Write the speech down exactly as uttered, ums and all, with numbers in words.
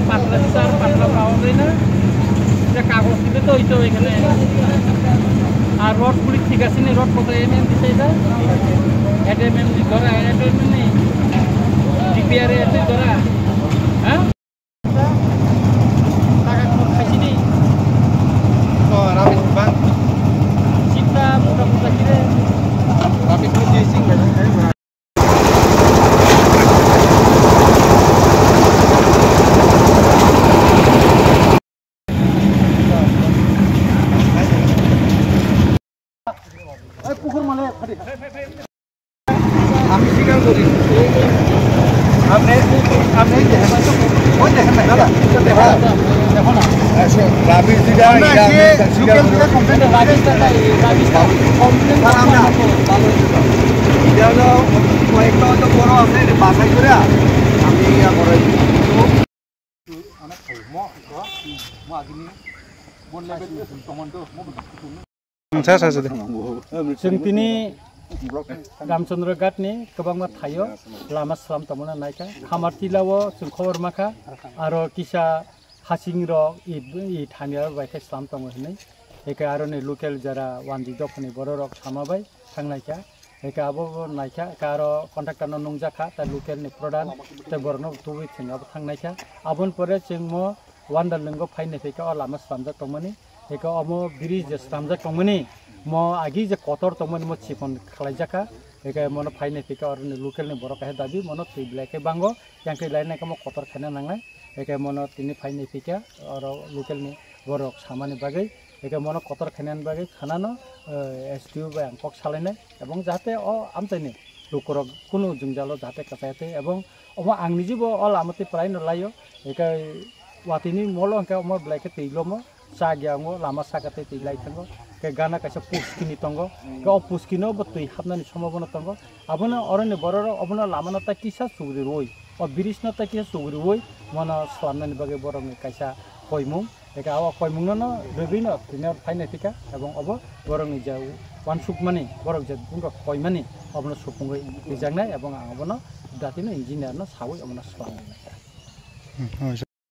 Patla sar, patla rawa bai na. Kagos kita to itu ikan. Ar road puri tiga sini road kota M M di saya. Ada M M di Dora, ada M M ni. D P R M di Dora. Hah? আমি স্বীকার করি। আপনি, আপনি দেখেন, ওই দেখেন না, দাদা, এটা দেখো না, দেখো না। আচ্ছা, রাবিশ দিদা, আমরা এটা আজকে আমি স্বীকার লোকাল করি। থেকে কমপ্লেন, রাবিশ দাদা, এই রাবিশ দাদা, কমপ্লেন স্যার, আমরা ভালো হয়েছে, স্যার। এটা হলো কয়েকটা হয়তো বড় আছে, এটা বাছাই করে আমি ইয়া করাই। Sa, sa, sa, de. Chwng tini Ramchandra Ghat ni kwbangma thaio lama slam tongmani naikha. Khamartila o chwng khobor mankha, aro kisa hasing rok i, i thani bai khe slam tongo hinwi. Eke aro ni local jara wanjwi dophani borok rok sama bai thangnaikha. Eke abo bo naikha, eke aro contractor no nungjakha, ta local ni pradhan, tei borok no tubui thwng abo thangnaikha. Aboni pore chwng mo Wonder Lingo phai naiphaikha o lama slamjak tongmani. Eke omo bridge je slamjak tongmani, mo agi je kotor tongmani mo chikon khlaijakha. Eke mono phai naiphaikha oroni local ni borok kaisa dabi mono twi belai khe bango, yang khe lainai khe mo kotor khaina nangnai. Eke mono tini phai naiphaikha oro local ni borok samani bagwi. Eke mono kotor khainani bagwi thanano, eh, S D O bai ang kok salainai. Ebong jahate o amchaini lukurok kunu jwngjalo jahate kwchai twi, ebong omo ang nijibo o lama twi praino laio, eke watini molo hwnkhe omo belai khe twi lomo, chak ya wngo, lama saka tei twi lai thango, khe gana kaisa puskini tongo, khe o puskino bo twi hapnani somo bono tongo, abono oroni bororok obono lamano tai kisa sugri rwi, o bridge no tai kisa sugri rwi, mono slamnani bagwi borokni kaisa koimung. Eke abo koimungno no rwgwino tini phai naiphaikha, ebong obo borokni je uansukmani, borok je buphang rok koimani, obono supungwi rijaknai, ebong ang obono datino engineer no sawi obono swlangwi naikha. Hmm, oh,